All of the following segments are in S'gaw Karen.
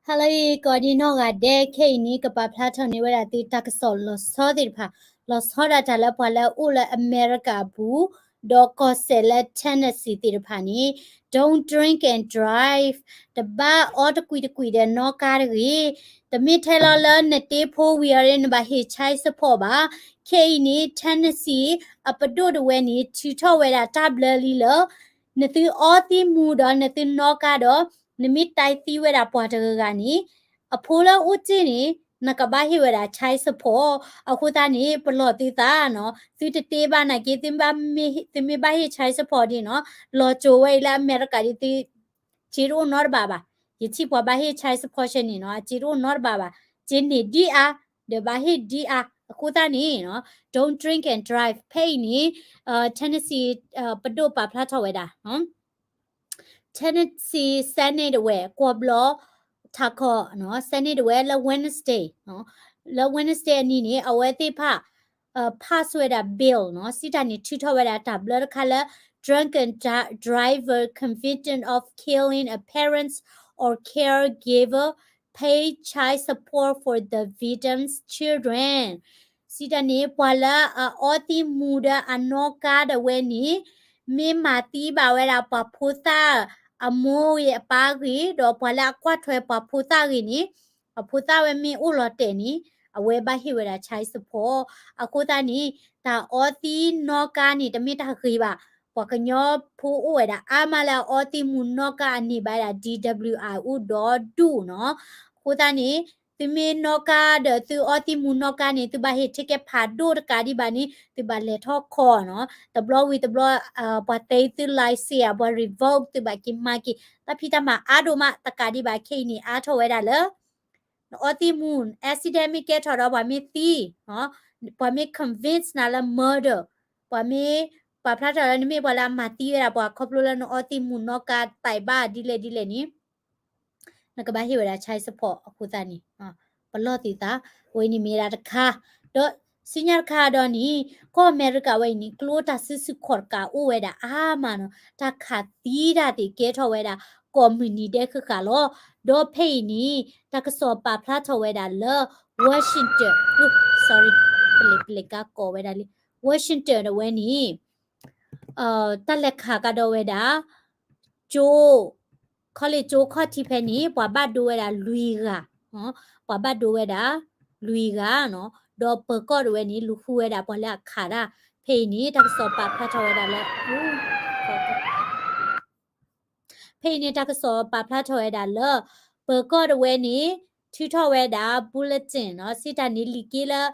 ဟါလၢအဂ့ၤ ကိးဒံနီၢ်ဂၤဒဲး, ခဲအံၤန့ၣ် ကပာ်ဖျါထီၣ်န့ၢ်ဝဲဒၣ်သုတၢ်ကစီၣ်လီၤဆီသ့ၣ်တဖၣ်, လီၤဆီဒၣ်တၢ်လၢပှၤလၢအအိၣ်လၢအမဲရကၤအပူၤ, ဒီးကီၢ်စဲၣ်လၢ Tennessee သ့ၣ်တဖၣ်န့ၣ် Don't drink and drive, တဘၣ်အီတကွံာ်တကွံာ်ဒီးနီၣ်ကါတဂ့ၤ, တမ့ၢ်ထဲလီၤလၢနတ့ဖိဝံၤအီၤဒီး နဘၣ်ဟ့ၣ် child support ဘၣ်. ခဲအံၤန့ၣ် Tennessee အပဒိၣ်တဝဲန့ၣ် ထုးထီၣ်ဝဲဒၣ်တၢ်ဘျၢလံလၢ နသုအီသံးမူၤဒီးနသုနီၣ်ကါဒီး နမ့ၢ်တၢ်သံဝဲဒၣ်ပှၤတဂၤဂၤန့ၣ် အဖိလၢအိၣ်တ့ၢ်န့ၣ် နကဘၣ်ဟ့ၣ်ဝဲဒၣ် child support. အဃိသတးန့ၣ် ပလီၢ်သုသးနီၤ, သုတတ့ဘၣ်နာ်က့ သုမ့ၢ်ဘၣ်ဟ့ၣ် child support ဒ်နီၤ, လီၤစိၤဝဲအံၤလၢအမဲရကၤဒ်သု စ့တအိၣ်နီတဘ့ၣ်ဘၣ်. ယထံၣ်ပှၤဘၣ်ဟ့ၣ် child support ဆဲန့ၣ်နီၤ, အစ့တအိၣ်နီတဘ့ၣ်ဘၣ်, စ့န့ၢ်ဒံးအါ, ဒီးဘၣ်ဟ့ၣ်ဒံးအါ. အဃိသတးန့ၣ်နီၤ, don't drink and drive ဖဲအံၤန့ၣ် Tennessee ပဒိၣ်ပာ်ဖျါထီၣ်ဝဲဒၣ် Tennessee Senate ဝဲ ကွီၢ်ဘျီထးခီ Senate ဝဲလၢ Wednesday လၢ Wednesday အနံၤန့ၣ် အဝဲသ့ၣ်တဖၣ် pass ဝဲဒၣ် bill နီၤ, စံးတၢ်န့ၣ် ထုးထီၣ်ဝဲဒၣ်တၢ်ဘျၢတခါလၢ drunk and driver convicted of killing a parent or caregiver pay child support for the victim's children. စံးတၢ်န့ၣ် ပှၤလၢအအီသံးမူၤဒီးအနီၣ်ကါဒၣ်ဝဲန့ၣ် မ့ၢ်မၤသံဘၣ်ဝဲဒၣ်ပှၤဖိသၣ်အမိၢ်ဂ့ၤအပၢ်ဂ့ၤ ဒီးပှၤလၢအကွၢ်ထွဲပှၤဖိသၣ်ဂ့ၤန့ၣ် အဖိသၣ်ဝဲမ့ၢ်အိၣ်လီၤတဲာ်န့ၣ် အဝဲဘၣ်ဟ့ၣ်ဝဲဒၣ် child support. အဃိသတးန့ၣ် တၢ်အီသံးနီၣ်ကါန့ၣ် တမ့ၢ်တၢ်ဂ့ၤဘၣ်. ပှၤကညီဖိအိၣ်ဝဲဒၣ်အါမးလၢအအီသံးမူၤနီၣ်ကါအန့ၢ်ဘၣ်ဝဲဒၣ် D W I အိၣ်ဒီဒူၣ်နီၤ. အဃိသတးန့ၣ် သုမ့ၢ်နီၣ်ကါဒီးသုအီသံးမူၤနီၣ်ကါန့ၣ် သုဘၣ်ဟ့ၣ် ticket ဖးဒိၣ်တကးဒံးဘၣ်န့ၣ် သုဘၣ်လဲၤထီၣ်ခီနီၤ. တဘျီဝံၤတဘျီ ပှၤသ့သု license ဧါ ပှၤ revoke သုဘၣ်က့ၤမၤက့ၤ တၢ်ဖံးတၢ်မၤအါဒိၣ်မး တကးဒံးဘၣ် ခဲအံၤန့ၣ် အါထီၣ်ဝဲဒၣ်လၢ နအီသံးမူၤ accident မ့ၢ်ကဲထီၣ်ဒီးပှၤမ့ၢ်သံ ပှၤမ့ၢ် convict နၤလၢ murder, ပှၤမ့ၢ်ပာ်ဖျါထီၣ်လၢ နမ့ၢ်ပှၤလၢအမၤသံဝဲဒၣ်ပှၤခီဖျိလၢနအီသံးမူၤနီၣ်ကါသးဘၣ်ဒ်လဲၣ်ဒ်လဲၣ်န့ၣ် နကဘၣ်ဟ့ၣ်ဝဲဒၣ် child support အဃိသတးန့ၣ် ပလီၢ်သုသး အဝဲန့ၣ်မ့ၢ်ဒၣ်တခါ ဒီးဆူညါတခါဒီးန့ၣ် ကီၢ်အမဲရကၤဝဲအံၤန့ၣ် ကျိတၢ်စုဆူၣ်ခီၣ်တကးအိၣ်ဝဲဒၣ်အါမးနီၤ, တၢ်ခးသံတၢ်သ့ၣ်ကဲထီၣ်ဝဲဒၣ် ကိးမုၢ်နံၤဒဲးဃၣ်ဃၣ်လီၤ. ဒီးဖဲအံၤန့ၣ် တၢ်ကစီၣ်ပာ်ဖျါထီၣ်ဝဲဒၣ်လၢ Washington, sorry, ပလဲၤပလဲၤကါကိးဝဲဒၣ်လံ Washington တဝဲန့ၣ် တၢ်လဲၤခးကဒီးဝဲဒၣ် ကၠိ college ကၠိခီၣ်ထံးဖဲန့ၣ် ပှၤဘၣ်ဒိဝဲဒၣ်လွံၢ်ဂၤ, ပှၤဘၣ်ဒိဝဲဒၣ်လွံၢ်ဂၤနီၤ, ဒီးပၢၤကီၢ်တဝဲန့ၣ် လူၤဃုဝဲဒၣ်ပှၤလၢအခးတၢ်, ဖဲအံၤန့ၣ် တၢ်ကစီၣ်ပာ်ဖျါထီၣ်ဝဲဒၣ်လၢ ဖဲအံၤန့ၣ် တၢ်ကစီၣ်ပာ်ဖျါထီၣ်ဝဲဒၣ်လၢ ပၢၤကီၢ်တဝဲန့ၣ် ထုးထီၣ်ဝဲဒၣ် bulletin နီၤ, စံးတၢ်န့ၣ်လံာ်က့လၢ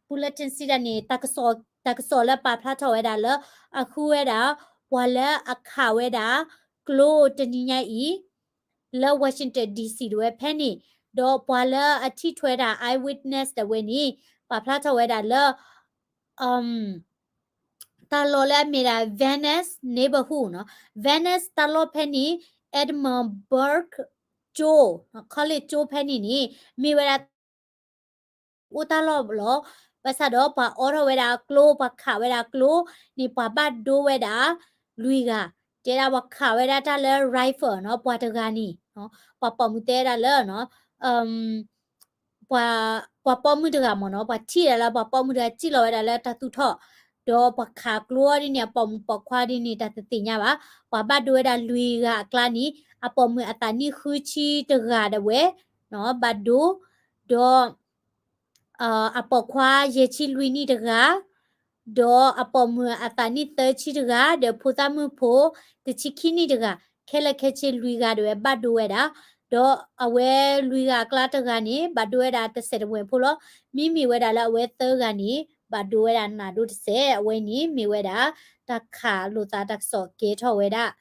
bulletin စံးတၢ်န့ၣ် တၢ်ကစီၣ်လၢပာ်ဖျါထီၣ်ဝဲဒၣ်လၢ အဃုဝဲဒၣ် ပှၤလၢအခးဝဲဒၣ် ကျိတနံၤညါအံၤ လၢ Washington D C တဝဲဖဲန့ၣ်, ဒီးပှၤလၢအထံၣ်ထွဲဒၣ် eyewitness တဝဲန့ၣ် ပာ်ဖျါထီၣ်ဝဲဒၣ်လၢ တၢ်လီၢ်လၢအမ့ၢ်ဒၣ် Venice neighborhood နီၤ, Venice တၢ်လီၢ်ဖဲန့ၣ် Edinburgh ကၠိ college ကၠိဖဲန့ၣ်န့ၣ် မ့ၢ်ဝဲဒၣ် အိၣ်တၢ်လီၢ်လီၤ. ဘၣ်ဆၣ်ဒီးပှၤအီထီၣ်ဝဲဒၣ်အကျိ ပှၤခးဝဲဒၣ်အကျိန့ၣ် ပှၤဘၣ်ဒိဝဲဒၣ်လွံၢ်ဂၤ, တဲဒၣ်ပှၤခးဝဲဒၣ်တၢ်လၢ rifle နီၤ, ပှၤတဂၤန့ၣ် ပှၤပိာ်မုၣ်တဲဒၣ်လၢ ပှၤပိာ်မုၣ်တဂၤမ့ၢ်နီၤ, ပှၤထံၣ်ဒၣ်လၢပှၤပိာ်မုၣ်တဂၤစံၣ်လီၤဝဲဒၣ်လၢတၢ်သူၣ်ထီၣ်, ဒီးပှၤခးကျိအီၤဒ်န့ၣ် အပိာ်မုၣ်ပိာ်ခွါဒ်န့ၣ် တၢ်တသ့ၣ်ညါဘၣ်. ပှၤဘၣ်ဒိဝဲဒၣ်လွံၢ်ဂၤအကျါန့ၣ် အပိာ်မုၣ်အသးနံၣ်ဃုဆံတဂၤဒၣ်ဝဲ ဘၣ်ဒိ, ဒီး အပိာ်ခွါယဲၢ်ဆံလွံၢ်နံၣ်တဂၤ, ဒီးအပိာ်မုၣ်အသးနံၣ်သၢဆံတဂၤ, ဒီးဖိသၣ်မုၣ်ဖိတဆံခံနံၣ်တဂၤ, ခဲလၢာ်ခဲဆ့လွံၢ်ဂၤဒၣ်ဝဲဘၣ်ဒိဝဲဒၣ်, ဒီးအဝဲလွံၢ်ဂၤအကျါတဂၤန့ၣ် ဘၣ်ဒိဝဲဒၣ်တစဲးတမှဲၤဖိလီၤ. မ့မ့ၢ်ဝဲဒၣ်လၢအဝဲသၢဂၤန့ၣ် ဘၣ်ဒိဝဲဒၣ်နးဒိၣ်တစဲး, အဝဲန့ၣ်မ့ၢ်ဝဲဒၣ် တၢ်ခးလိာ်သးတၢ်ကစီၣ်ကဲထီၣ်ဝဲဒၣ်,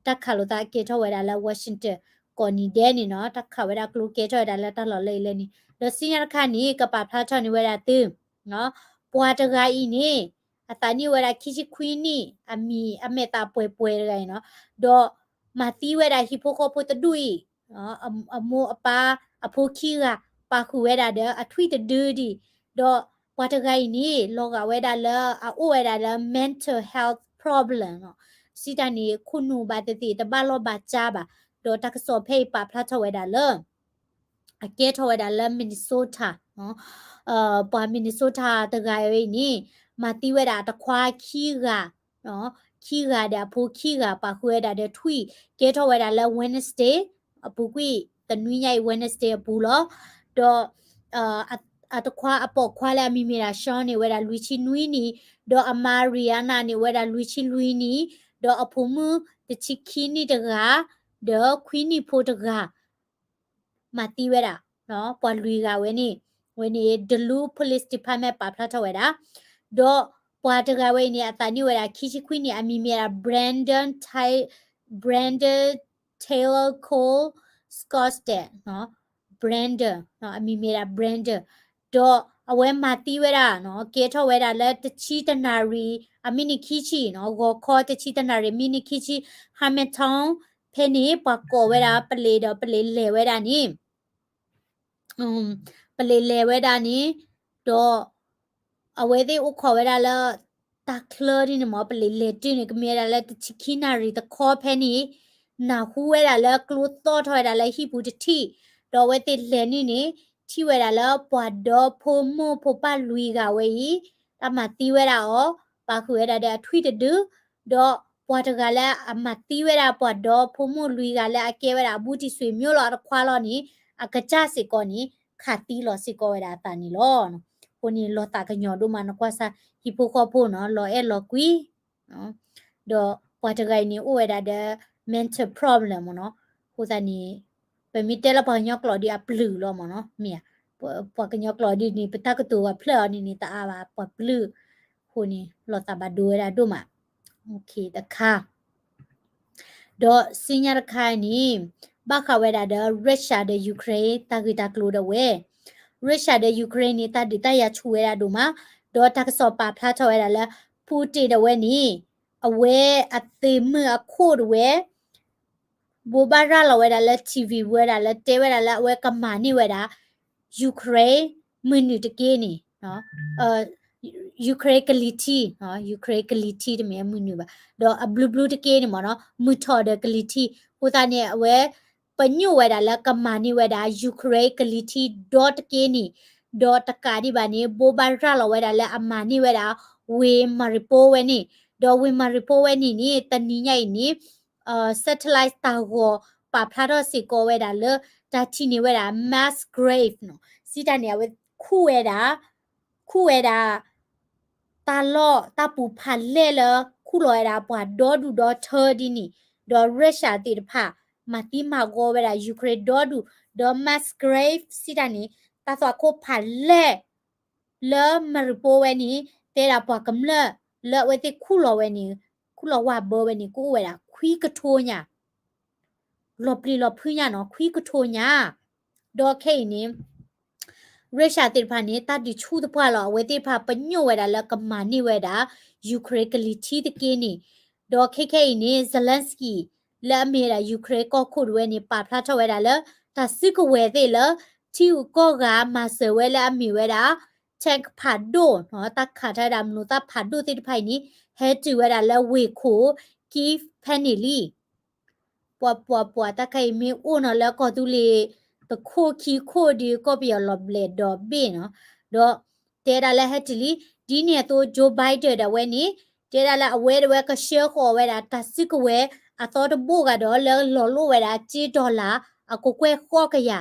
တၢ်ခးလိာ်သးကဲထီၣ်ဝဲဒၣ်လၢ Washington ကိးနံၤဒဲးန့ၣ်နီၤ, တၢ်ခးဝဲဒၣ်ကျိကဲထီၣ်ဝဲဒၣ်လၢတၢ်လီၢ်လၢအံၤလၢန့ၣ်, ဒီးဆူညါတခါန့ၣ် ကပာ်ဖျါထီၣ်န့ၢ်ဝဲဒၣ်သု ပှၤတဂၤအံၤန့ၣ် အသးနံၣ်ဝဲဒၣ်ခံဆံခွံနံၣ်, အမံၤအမဲာ်သးပှဲၤပှဲၤတဂၤအံၤနီၤ, ဒီးမၤသံဝဲဒၣ်ဟံၣ်ဖိဃီဖိတဒူၣ်အံၤ, အမိၢ်အပၢ်အဖိခံဂၤ ပာ်ဃုာ်ဝဲဒၣ်ဒီးအထွံၣ်တဒုဒံး, ဒီးပှၤတဂၤအံၤန့ၣ် လီၤဂာ်ဝဲဒၣ်လၢအအိၣ်ဝဲဒၣ်လၢ mental health problem နီၤ, စံးတၢ်န့ၣ် ခိၣ်နူာ်ဘၣ်သ့ၣ်သ့ၣ် တဘၣ်လီၢ်ဘၣ်စးဘၣ်, ဒီးတၢ်ကစီၣ်ဖဲအံၤပာ်ဖျါထီၣ်ဝဲဒၣ်လၢ အကဲထီၣ်ဝဲဒၣ်လၢ Minnesota ပှၤ Minnesota တဂၤဝဲအံၤန့ၣ် မၤသံဝဲဒၣ်အတခွါခံဂၤ, ခံဂၤဒီးအဖိခံဂၤ ပာ်ဃုာ်ဝဲဒၣ်ဒီးထွံၣ် ကဲထီၣ်ဝဲဒၣ်လၢ Wednesday အပူၤကွံာ် တနွံညါအံၤ Wednesday အပူၤလီၤ. ဒီး အတခွါအပိာ်ခွါလၢအမံၤမ့ၢ်ဒၣ် Sean န့ၣ် ဝဲဒၣ်လွံၢ်ဆံနွံနံၣ်, ဒီးအမါ Rihanna န့ၣ် ဝဲဒၣ်လွံၢ်ဆံလွံၢ်နံၣ်, ဒီးအဖိမုၣ်တဆံခံနံၣ်တဂၤ, ဒီးခွံနံၣ်ဖိတဂၤ မၤသံဝဲဒၣ် ပှၤလွံၢ်ဂၤဝဲန့ၣ်, ဝဲန့ၣ် Duluth Police Department ပာ်ဖျါထီၣ်ဝဲဒၣ်, ဒီးပှၤတဂၤဝဲအံၤန့ၣ် အသးနံၣ်အိၣ်ဝဲဒၣ်ခံဆံခွံနံၣ် အမံၤမ့ၢ်ဒၣ် Brandon Tai- Brandon Taylor Cole Scott Brandon အမံၤမ့ၢ်ဒၣ် Brandon ဒီးအဝဲမၤသံဝဲဒၣ် ကဲထီၣ်ဝဲဒၣ်လၢတဆံတနၣ်ရံၣ် အမံးနံးခံဆံ ဂီၤခီတဆံတနၣ်ရံၣ် မံးနံးခံဆံ Hamilton ဖဲန့ၣ် ပှၤကိးဝဲဒၣ် ပလံၤဒီးပလံၤလဲၤဝဲဒၣ်န့ၣ် ပလံၤလဲၤဝဲဒၣ်န့ၣ် ဒီး အဝဲသ့ၣ်အိၣ်ခိးဝဲဒၣ်လၢ တၢ်ချၢဒ်န့ၣ်မ့ၢ် ပလံၤလဲၤတုၤန့ၣ် ကမ့ၢ်ဝဲဒၣ်လၢတဆံခံနၣ်ရံၣ်တခီဖဲန့ၣ် နၢ်ဟူဝဲဒၣ်လၢကျိသီၣ်ထီၣ်ဝဲဒၣ်လၢဟံၣ်ပူၤတထံၣ်, ဒီးအဝဲသ့ၣ်လဲၤန့ၣ်န့ၣ် ထံၣ်ဝဲဒၣ်လၢပှၤဒီဖိမိၢ်ဖိပၢ်လွံၢ်ဂၤဝဲအံၤ တၢ်မၤသံဝဲဒၣ်အီၤ ပာ်ဃုာ်ဝဲဒၣ်ဒီးအထွံၣ်တဒု, ဒီးပှၤတဂၤလၢအမၤသံဝဲဒၣ်ပှၤဒီဖိမိၢ်လွံၢ်ဂၤလၢအကဲဝဲဒၣ်အဘူးတံၢ်ဆွေမျိုးလီၤ အတခွါလီၤန့ၣ် အကစၢ်စ့ၢ်ကီးန့ၣ် ခးသံလီၤစ့ၢ်ကီးဝဲဒၣ်အသးန့ၣ်လီၤ. အဃိန့ၣ် လီၤသးကညီၤဒိၣ်မး နကွၢ်စၢ် ဟံၣ်ဖိဃီဖိနီၤ လီၤအဲၣ်လီၤကွံ ဒီးပှၤတဂၤအံၤန့ၣ် အိၣ်ဝဲဒၣ်ဒီး mental problem မ့ၢ်နီၤ. အဃိသတးန့ၣ် ပမ့ၢ်တဲလၢပှၤကညီကျိာ်ဒီးအပျုၢ်လီၤမ့ၢ်နီၤ, မ့ၢ်ဧါ, ပှၤကညီကျိာ်ဒ်န့ၣ် ပတၢ်ကတိၤအဖျၢၣ်အီၤန့ၣ်န့ၣ် တအါဘၣ် ပှၤပျုၢ်, အဃိန့ၣ် လီၤသးဘၣ်ဒိဝဲဒၣ်ဒိၣ်မး, တခါ ဒီးဆူညါတခါန့ၣ် ဘၣ်ဃးဝဲဒၣ်ဒီး Russia ဒီး Ukraine တၢ်ဂ့ၢ်တၢ်ကျိၤဒၣ်ဝဲ, Russia ဒီး Ukraine န့ၣ် တၢ်ဒုးတၢ်ယၤဆူၣ်ဝဲဒၣ်ဒိၣ်မး, ဒီးတၢ်ကစီၣ်ပာ်ဖျါထီၣ်ဝဲဒၣ်လၢ Putin ဒၣ်ဝဲန့ၣ် အဝဲအသုးမုၢ်အခိၣ်ဒၣ်ဝဲ ဘိးဘၣ်ရၤလီၤဝဲဒၣ်လၢ ထံၣ်ဝံၤဝဲဒၣ်လၢတဲဝဲဒၣ်လၢအဝဲကမၤန့ၢ်ဝဲဒၣ် Ukraine မုၢ်နုာ်တက့ၢ်န့ၣ် Ukraine ကလံၤထံး, Ukraine ကလံၤထံးတမ့ၢ်မုၢ်နုာ်ဘၣ်, ဒီးအဘျုးဘျုးတက့ၢ်န့ၣ်မ့ၢ်နီၤ, မုၢ်ထီၣ်ဒီးကလံၤထံး, အဃိသတးန့ၣ် အဝဲ ပညိၣ်ဝဲဒၣ်လၢကမၤန့ၢ်ဝဲဒၣ် Ukraine ကလံၤထံးဒီတက့ၢ်န့ၣ်, ဒီးတကးဒံးဘၣ်န့ၣ် ဘိးဘၣ်ရၤလီၤဝဲဒၣ်လၢအမၤန့ၢ်ဝဲဒၣ် ဝ့ၢ် Mariupol ဝဲန့ၣ်, ဒီးဝ့ၢ် Mariupol ဝဲန့ၣ်န့ၣ် တနံၤညါအံၤန့ၣ် satellite တၢ်ဂီၤပာ်ဖျါထီၣ်စ့ၢ်ကီးဝဲဒၣ်လၢ တၢ်ထံၣ်န့ၢ်ဝဲဒၣ် mass grave နီၤ, စံးတၢ်န့ၣ် အဝဲခူၣ်ဝဲဒၣ် ခူၣ်ဝဲဒၣ် တၢ်လီၢ်တၢ်ပူၤဖးလဲၢ်လၢ ခူၣ်လီၤဝဲဒၣ်ပှၤဒီဒူၣ်ဒီထၢဒ်န့ၣ်, ဒီး Russia သ့ၣ်တဖၣ် မၤသံမၤဂီၤဝဲဒၣ် Ukraine ဒီဒူၣ်, ဒီး mass grave စံးတၢ်န့ၣ် တၢ်သွၣ်ခိၣ်ဖးလဲၢ် လၢ Mariupol ဝဲန့ၣ် တဲဒၣ်ပှၤကမျၢၢ်လၢအဝဲသ့ၣ်ခူၣ်လီၤဝဲန့ၣ်, ခူၣ်လီၤဝါဘၢဝဲန့ၣ် ကအိၣ်ဝဲဒၣ် ခွံကထိညါ လီၤပျံၤလီၤဖုးညါနီၤ ခွံကထိညါ, ဒီးခဲအံၤန့ၣ် Russia သ့ၣ်တဖၣ်န့ၣ် တၢ်ဒုးဆူၣ်တပှၢ်လီၤ အဝဲသ့ၣ်တဖၣ်ပညိၣ်ဝဲဒၣ်လၢကမၤန့ၢ်ဝဲဒၣ် Ukraine ကလံၤထံးတက့ၢ်န့ၣ်, ဒီးခဲခဲအံၤန့ၣ် Zelensky လၢအမ့ၢ်ဝဲဒၣ် Ukraine ကီၢ်ခိၣ်ဒၣ်ဝဲန့ၣ် ပာ်ဖျါထီၣ်ဝဲဒၣ်လၢ တၢ်စုကဝဲၤသ့ၣ်လၢ ထံဂုၤကီၢ်ဂၤမၤစၢၤဝဲလၢအမ့ၢ်ဝဲဒၣ် tank ဖးဒိၣ်နီၤ တၢ်ခးထီၣ်ဝဲဒၣ်မလိၤသၣ်ဖးဒိၣ်သ့ၣ်တဖၣ်အံၤန့ၣ် ဟဲတုၤဝဲဒၣ်လၢဝ့ၢ်ခိၣ် Kyiv ဖဲန့ၣ်လံ ပှၤပှၤပှၤတၢ်ခဲအံၤမ့ၢ်အိၣ်နီၤလၢကီၢ်သူလ့ၤ တခိၣ်ခံခိၣ်ဒီးကီၢ်ပယီၤလီၤဘျဲးဒီးဘ့ၣ်နီၤ, ဒီးတဲဒၣ်လၢဟဲတုၤလံ ဒ်န့ၣ်အသိး Joe Biden ဒၣ်ဝဲန့ၣ် တဲဒၣ်လၢအဝဲဒၣ်ဝဲကဆှၢဃီၤဝဲဒၣ်တၢ်စုကဝဲၤအသီတဘိၣ်ဂၤဒီး လၢလီၤလိၣ်ဝဲဒၣ်စ့ dollar အကကွဲၢ်ဃိးကယၤ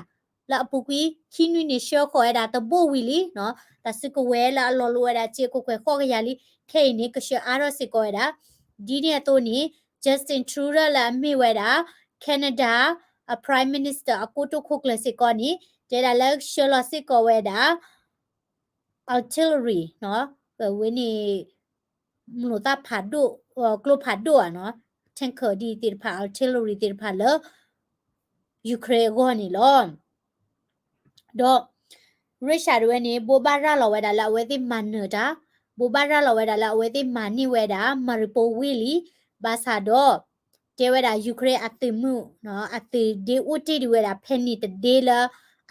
လၢအပူၤကွံာ် ခံနွံန့ၣ်ဆှၢဃီၤဝဲဒၣ်တဘိၣ်ဝံၤလံနီၤ, တၢ်စုကဝဲၤလၢအလီၤလိၣ်ဝဲဒၣ်စ့ကကွဲၢ်ဃိးကယၤလံ, ခဲအံၤန့ၣ် ကဆှၢအါထီၣ်စ့ၢ်ကီးဝဲဒၣ်, ဒ်န့ၣ်အသိးန့ၣ် Justin Trudeau လၢအမ့ၢ်ဝဲဒၣ် Canada အ Prime Minister အကိတိာ်ခိၣ်ကျၢၢ်စ့ၢ်ကီးန့ၣ် တဲဒၣ်လၢဆှၢလီၤစ့ၢ်ကီးဝဲဒၣ် artillery နီၤ, ဝဲန့ၣ် မလိၤသၣ်ဖးဒိၣ် ကျိဖးဒိၣ်ဧါနီၤ, tanker ဒ်သ့ၣ်တဖၣ် artillery သ့ၣ်တဖၣ်လၢ Ukraine အဂီၢ်န့ၣ်လီၤ. ဒီး Russia တဝဲန့ၣ် ဘိးဘၣ်ရၤလီၤဝဲဒၣ်လၢအဝဲသ့ၣ်မၤနၢၤတၢ်, ဘိးဘၣ်ရၤလီၤဝဲဒၣ်လၢအဝဲသ့ၣ်မၤန့ၢ်ဝဲဒၣ် Mariupol ဝ့ၢ်လံ, ဘၣ်ဆၣ်ဒီး တဲဝဲဒၣ် Ukraine အသုးမုၢ် အသုးဒ့အိၣ်တ့ၢ်ဒံးဝဲဒၣ်ဖဲန့ၣ်တဒ့လၢ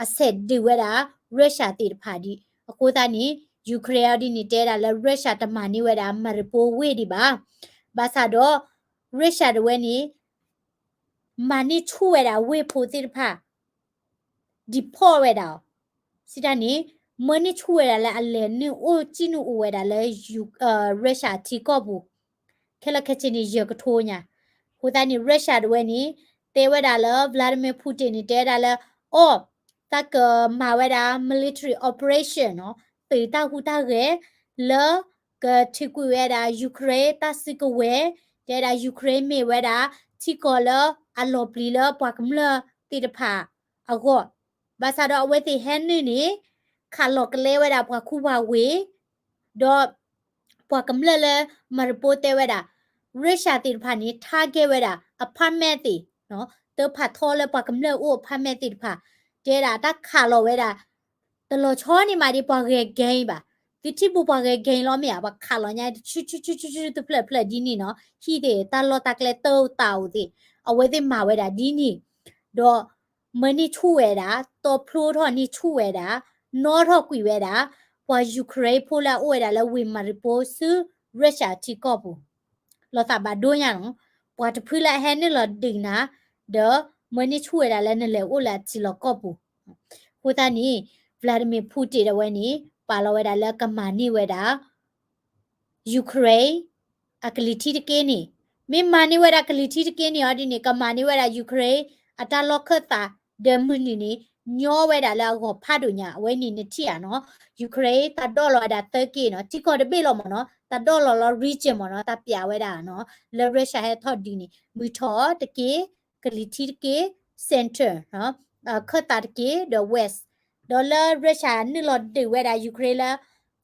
အဆဲးဒုးဝဲဒၣ် Russia သ့ၣ်တဖၣ်ဒံး, အဃိသတးန့ၣ် Ukraine အီၤဒ်န့ၣ် တဲဒၣ်လၢ Russia တမၤန့ၢ်ဝဲဒၣ် Mariupol ဝ့ၢ်ဒံးဘၣ်, ဘၣ်ဆၣ်ဒီး Russia တဝဲန့ၣ် မၤန့ၢ်ဆူၣ်ဝဲဒၣ်ဝ့ၢ်ဖိသ့ၣ်တဖၣ် deport ဝဲဒၣ်အီၤ, စံးတၢ်န့ၣ် မၢန့ၢ်ဆူၣ်ဝဲဒၣ်လၢအလဲၤနုာ်အိၣ်စံၣ်နုာ်အိၣ်ဝဲဒၣ်လၢ Russia ထံကီၢ်ပူၤ ခဲလၢာ်ခဲဆ့န့ၣ် ယဲၢ်ကထိညါ. အဃိသတးန့ၣ် Russia တဝဲန့ၣ် တဲဝဲဒၣ်လၢ Vladimir Putin န့ၣ် တဲဝဲဒၣ်လၢ အိ သးကမၤဝဲဒၣ် military operation နီၤ, သုးတၢ်ဟူးတၢ်ဂဲၤ လၢကထုးကွံာ်ဝဲဒၣ် Ukraine တၢ်စုကဝဲၤ, တဲဝဲဒၣ် Ukraine မ့ၢ်ဝဲဒၣ် ထံကီၢ်လၢအလီၤပျံၤလၢပှၤကမျၢၢ်သ့ၣ်တဖၣ်အဂီၢ်, ဘၣ်ဆၣ်ဒီးအဝဲသ့ၣ်ဟဲနုာ်န့ၣ် ခးလီၤကလဲဝဲဒၣ်ပှၤခူပှၤဝ့ၢ် ဒီး ပှၤကမျၢၢ်လၢ Mariupol တဲဝဲဒၣ် Russia သ့ၣ်တဖၣ်န့ၣ် target ဝဲဒၣ် apartment သ့ၣ်, တၢ်ဖးထီလၢပှၤကမျၢၢ်အိၣ် apartment သ့ၣ်တဖၣ်, တဲဒၣ်တၢ်ခးလီၤဝဲဒၣ် တလီၤဆီန့ၣ်မးဒ်ပှၤဂဲၤကဲဘၣ်, သုထံၣ်ဘိပှၤဂဲၤကဲလီၤမ့ၢ်ဧါ, ပှၤခးလီၤညါ ဆူဆူဆူဆူတဖျၢၣ်ဖျၢၣ်ဒ်န့ၣ်နီၤ, ဟံၣ်သ့ၣ်တၢ်လီၢ်တၢ်ကျဲတၢ်အိၣ်သးအိၣ်သ့ၣ်, အဝဲသ့ၣ်မၤဝဲဒၣ်ဒ်န့ၣ်, ဒီး မၢန့ၢ်ဆူၣ်ဝဲဒၣ်, တီဖျိထီၣ်န့ၢ်ဆူၣ်ဝဲဒၣ်, နီၣ်ထီၣ်ကွံာ်ဝဲဒၣ် ပှၤ Ukraine ဖိလၢအအိၣ်ဝဲဒၣ်လၢဝ့ၢ် Mariupol ဆူ Russia ထံကီၢ်ပူၤ, လီၤသးဘၣ်ဒိညါနီၤ, ပှၤတဖုလၢအဟဲနုာ်လီၤဒုးနၤ, ဒီးမၢန့ၢ်ဆူၣ်ဝဲဒၣ်လၢနလဲၤအိၣ်လၢအထံလီၢ်ကီၢ်ပူၤ, အဃိသတးန့ၣ် Vladimir Putin တဝဲန့ၣ် ပာ်လီၤဝဲဒၣ်လၢကမၤန့ၢ်ဝဲဒၣ် Ukraine အကလံၤထံးတက့ၢ်န့ၣ်, မ့ၢ်မၤန့ၢ်ဝဲဒၣ်ကလံၤထံးတက့ၢ်န့ၣ်အီၤဒ်န့ၣ် ကမၤန့ၢ်ဝဲဒၣ် Ukraine အတၢ်လီၢ်ခၢၣ်သး ဒီးမုၢ်နုာ်န့ၣ် ညီဝဲဒၣ်လၢအဂီၤဖးဒိၣ်ညါ အဝဲန့ၣ်နထံၣ်ဧါနီၤ, Ukraine တၢ်ဒိးလီၤဝဲဒၣ်သၢက့ၢ်နီၤ, ထံကီၢ်တဘ့ၣ်လီၤမ့ၢ်နီၤ, တၢ်ဒိးလီၤလီၤ region မ့ၢ်နီၤ, တၢ်ပျးဝဲဒၣ်နီၤ, လၢ Russia ဟဲထီၣ်ဒုးန့ၣ် မုၢ်ထီၣ်တက့ၢ်, ကလံၤထံးတက့ၢ်, center ခၢၣ်သးတက့ၢ် ဒီး west, ဒီးလၢ Russia နုာ်လီၤဒုးဝဲဒၣ် Ukraine လၢ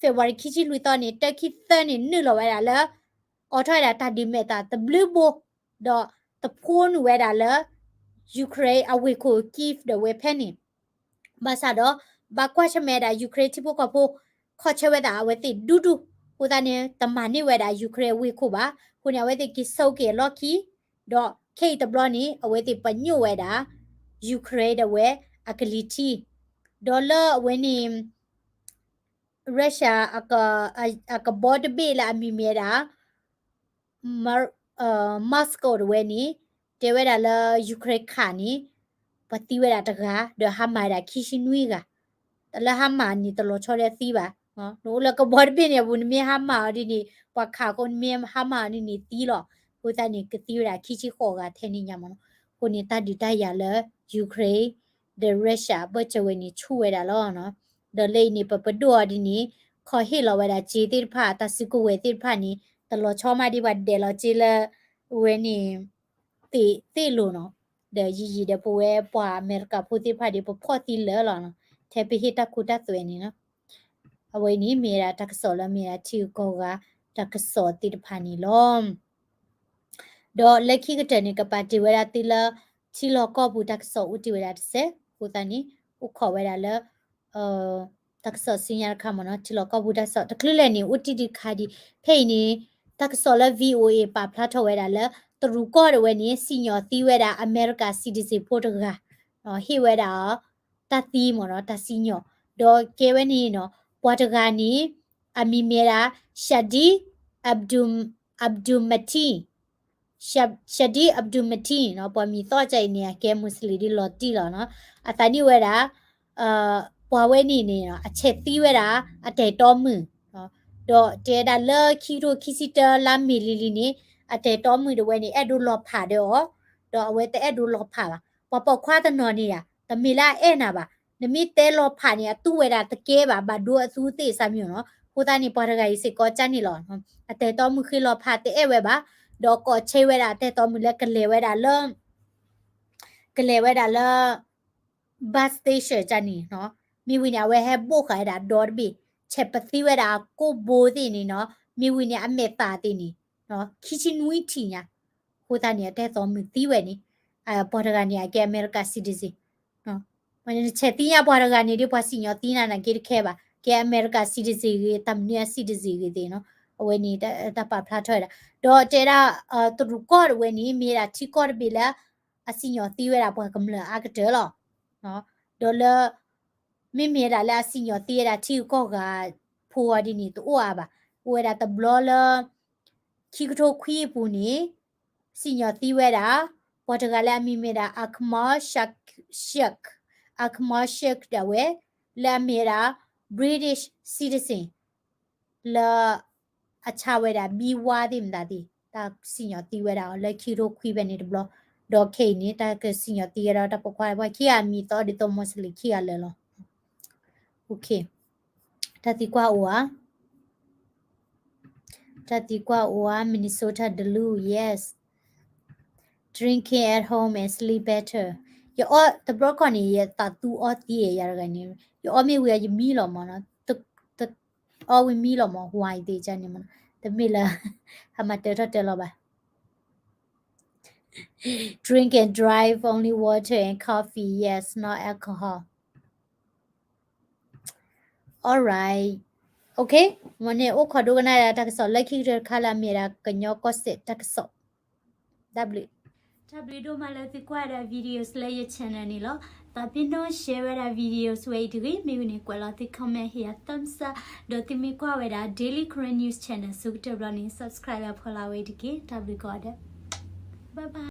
February ခံဆံလွံၢ်သီန့ၣ် တၢခံသၢန့ၣ် နုာ်လီၤဝဲဒၣ်လၢ အိးထီၣ်ဝဲဒၣ်တၢ်ဒုးမဲာ်သးတဘျုးဘိ, ဒီးတဖိနုာ်ဝဲဒၣ်လၢ Ukraine အဝ့ၢ်ခိၣ် Kyiv ဒီးဝဲဖဲန့ၣ်, ဘၣ်ဆၣ်ဒီး ဘၣ်ကွၢ်ဆၢၣ်မဲာ်ဒၣ် Ukraine ထံဖိကီၢ်ဖိ ခီၣ်ဆၢဝဲသးအဝဲသ့ၣ်ဒူဒူ, အဃိသတးန့ၣ် တမၤန့ၢ်ဝဲဒၣ် Ukraine အဝ့ၢ်ခိၣ်ဘၣ်, အဃိန့ၣ် အဝဲသ့ၣ်က့ၤဆိက့ၤအလီၢ်ခံ, ဒီးခဲအံၤတဘျီန့ၣ် အဝဲသ့ၣ်ပညိၣ်ဝဲဒၣ် Ukraine ဒီးဝဲအကလံၤထံး, ဒီးလၢအဝဲန့ၣ် Russia အကဘီတဘ့ၣ်လၢအမံၤမ့ၢ်ဝဲဒၣ် Moscow တဝဲန့ၣ် တဲဝဲဒၣ်လၢ Ukraine ခးန့ၣ် ပှၤသံဝဲဒၣ်တဂၤ ဒီးဟါမၢ်ဝဲဒၣ်ခံဆံနွံဂၤ, တၢ်လၢဟါမၢ်န့ၣ် တလီၤဆီလၢသံဘၣ်, နအိၣ်လၢကဘီတဘ့ၣ်န့ၣ်အပူၤ နမ့ၢ်ဟါမၢ်အီၤဒ်န့ၣ် ပှၤခးအဃိ နမ့ၢ်ဟါမၢ်အီၤဒ်န့ၣ်သံလီၤ, အဃိသတးန့ၣ် ကသံဝဲဒၣ်ခံဆံဃိးဂၤထဲန့ၣ်ညါမ့ၢ်နီၤ, အဃိန့ၣ်တၢ်ဒုးတၢ်ယၤလၢ Ukraine ဒီး Russia အဘၢၣ်စၢၤဝဲန့ၣ်ဆူၣ်ဝဲဒၣ်လီၤနီၤ, ဒီးလၢအံၤန့ၣ် ပပဒိၣ်အီၤဒ်န့ၣ် ခီဟ့ၣ်လီၤဝဲဒၣ်စ့သ့ၣ်တဖၣ် တၢ်စုကဝဲၤသ့ၣ်တဖၣ်န့ၣ် တလီၤဆီမးဒ်ပှၤဒဲးလီၤစ့လၢ ဝဲန့ၣ် သ့ၣ်သ့ၣ်လိၤနီၤ, ဒီးယံာ်ယံာ်ဒီးပဝဲပှၤအမဲရကၤဖိသ့ၣ်တဖၣ်ဒီး ပဖီၣ်သံလၢာ်လီၤနီၤ, ထဲပဟ့ၣ်တၢ်ခိတၢ်သွဲန့ၣ်နီၤ, အဝဲန့ၣ်မ့ၢ်ဝဲဒၣ်တၢ်ကစီၣ်လၢမ့ၢ်ဝဲဒၣ်ထံဂုၤကီၢ်ဂၤ တၢ်ကစီၣ်သ့ၣ်တဖၣ်န့ၣ်လီၤ. ဒီးလၢခံကတၢၢ်န့ၣ် ကပာ်တ့ၢ်ဝဲဒၣ်သုလၢ ထံလီၢ်ကီၢ်ပူၤတၢ်ကစီၣ်အိၣ်တ့ၢ်ဝဲဒၣ်တစဲး, အဃိသတးန့ၣ် အိၣ်ခိးဝဲဒၣ်လၢ တၢ်ကစီၣ်ဆူညါတခါမ့ၢ်နီၤ, ထံလီၢ်ကီၢ်ပူၤတၢ်ကစီၣ် တချုးလဲၣ်န့ၣ် အိၣ်တ့ၢ်ဒံးတခါဒံး, ဖဲအံၤန့ၣ် တၢ်ကစီၣ်လၢ VOA ပာ်ဖျါထီၣ်ဝဲဒၣ်လၢ တရူးကီၢ်တဝဲန့ၣ် စံၣ်ညီၣ်သံဝဲဒၣ် အမဲရကၤ citizen ဖိတဂၤ, ဟ့ၣ်ဝဲဒၣ်အီၤ တၢ်သံမ့ၢ်နီၤ, တၢ်စံၣ်ညီၣ်, ဒီးကဲဝဲန့ၣ်နီၤ, ပှၤတဂၤန့ၣ် အမံၤမ့ၢ်ဝဲဒၣ် Shadi Abdul Abdul Mateen, Shadi Abdul Mateen နီၤ, ပှၤမံၤသီၣ်ကၢ်အံၤန့ၣ် အကဲ Muslim ဒ်လီၤတံၢ်လီၤနီၤ, အသးနံၣ်ဝဲဒၣ် ပှၤဝဲန့ၣ်န့ၣ် အဆဲးသံဝဲဒၣ် အတၢ်အဲၣ်တီမုၣ်, ဒီးတဲဒၣ်လၢခံကထိခံဆံတၢလါမ့ၤလံၤလံၤန့ၣ် အတၢ်အဲၣ်တီမုၣ်တဝဲန့ၣ် အဲၣ်ဒိးလီၤဖးဒီးအီၤ, ဒီးအဝဲတအဲၣ်ဒိးလီၤဖးဘၣ်, ပှၤပိာ်ခွါတနီၤန့ၣ်ဧါ တမ့ၢ်လၢအအဲၣ်နၤဘၣ်, နမ့ၢ်တဲလီၤဖးန့ၣ် အသူဝဲဒၣ်တကဲဘၣ် ဘၣ်ဒိအသူသ့ၣ်စၢ်မံၤနီၤ, အဃိသတးန့ၣ် ပှၤတဂၤအံၤစ့ၢ်ကီးကၢ်န့ၣ်လီၤ, အတၢ်အဲၣ်တီမုၣ်ဃ့လီၤဖးတအဲၣ်ဝဲဘၣ်, ဒီးကိးဆၢဝဲဒၣ်အတၢ်အဲၣ်တီမုၣ်လၢကလဲၤဝဲဒၣ်လၢ ကလဲၤဝဲဒၣ်လၢ bus station ကၢ်န့ၣ်နီၤ, မ့ၢ်ဝံၤန့ၣ် အဝဲဟဲဘိၣ်ဃာ်ဝဲဒၣ်ဒီတဘ့ၣ်, ဆဲးပသံဝဲဒၣ်အကိၢ်ဘိသ့ၣ်န့ၣ်နီၤ, မ့ၢ်ဝံၤန့ၣ် အမဲာ်သးသ့ၣ်န့ၣ် ခံဆံနွံထံၣ်ညါ, အဃိသတးန့ၣ် အတၢ်အဲၣ်တီမုၣ်သံဝဲန့ၣ်, ပှၤတဂၤန့ၣ် အကဲအမဲရကၤ citizen ဆဲးသံညါပှၤတဂၤန့ၣ်ဒီး ပှၤစံၣ်ညီၣ်သံနၤနာ်က့တခဲဘၣ်, ကဲအမဲရကၤ citizen ဂ့ၤ တၢ်မနုၤအ citizen ဂ့ၤသ့ၣ်နီၤ, အဝဲန့ၣ်တၢ်ပာ်ဖျါထီၣ်ဝဲဒၣ်, ဒီးတဲဒၣ် တရူးကီၢ်တဝဲန့ၣ် မ့ၢ်ဝဲဒၣ်ထံကီၢ်တဘ့ၣ်လၢ အစံၣ်ညီၣ်သံဝဲဒၣ်ပှၤကမျၢၢ်အါကတၢၢ်လီၤ. ဒီးလၢ မ့မ့ၢ်ဒၣ်လၢအစံၣ်ညီၣ်သံဝဲဒၣ်ထံဂုၤကီၢ်ဂၤဖိအီၤဒ်န့ၣ် တအိၣ်အါဘၣ်. အိၣ်ဝဲဒၣ်တဘျီလၢ ခံကထိခွံအပူၤန့ၣ် စံၣ်ညီၣ်သံဝဲဒၣ် ပှၤတဂၤလၢအမံၤမ့ၢ်ဒၣ် Akmal Shak- Shak, Akmal Shak ဒၣ်ဝဲ လၢအမ့ၢ်ဝဲဒၣ် British citizen လၢ အဆါဝဲဒၣ် ဘံဝါသ့ၣ်မတၤသ့ၣ် တၢ်စံၣ်ညီၣ်သံဝဲဒၣ်အီၤလၢခံကထိခွံဖဲန့ၣ်တဘျီ, ဒီးခဲအံၤန့ၣ် တၢ်ကစံၣ်ညီၣ်သံဝဲဒၣ်တၢ်ပိာ်ခွါ ပှၤခံဂၤအမံၤသီဒ်သိး Muslim ခံဂၤလၢာ်လီၤ. တၢ်သံကွၢ်အိၣ်ဧါ, တၢ်သံကွၢ်အိၣ်ဧါ, Minnesota ဒလူ yes, drinking at home and sleep better. ယအီတဘျီခီန့ၣ် ယသးသူအီသံယၤတဂၤန့ၣ် ယအီမ့ၢ်ဝံၤ ယမံလီၤမးနီၤ, အီဝံၤမံလီၤမး wine သ့ၣ်ကန့ၣ်မးနီၤ, တမ့ၢ်လၢ ဟးမၤတၢထီၣ်တၢလီၤဘၣ်. Drink and drive only water and coffee, yes, not alcohol. Alright, okay, မ့ၢ်န့ၣ် အိၣ်ခိးဒိကနၣ်ဒၣ်တၢ်ကစီၣ်လၢခံကတၢၢ်တခါလၢအမ့ၢ်ဒၣ်ကညီကီၢ်စဲၣ်တၢ်ကစီၣ်, တၢ်ဘျုး, တၢ်ဘျုးဒိၣ်မးလၢသုကွၢ်ဝဲဒၣ် videos လၢယ channel န့ၣ်လီၤ. သးပ့ၤနီၣ် share ဝဲဒၣ် videos ဝဲအံၤတဂ့ၤ, မ့ၢ်ဝံၤန့ၣ် ကွဲးလီၤသု comment ဟ့ၣ်ယၤ thumbs up, ဒီးသုမ့ၢ်ကွၢ်ဝဲဒၣ် Daily Karen News Channel ဆိကတၢၢ်ဘျီန့ၣ် subscribe လၢဖီလာ်ဝဲအံၤတက့ၢ်. တၢ်ဘျုးကိးဂၤဒဲး, bye bye.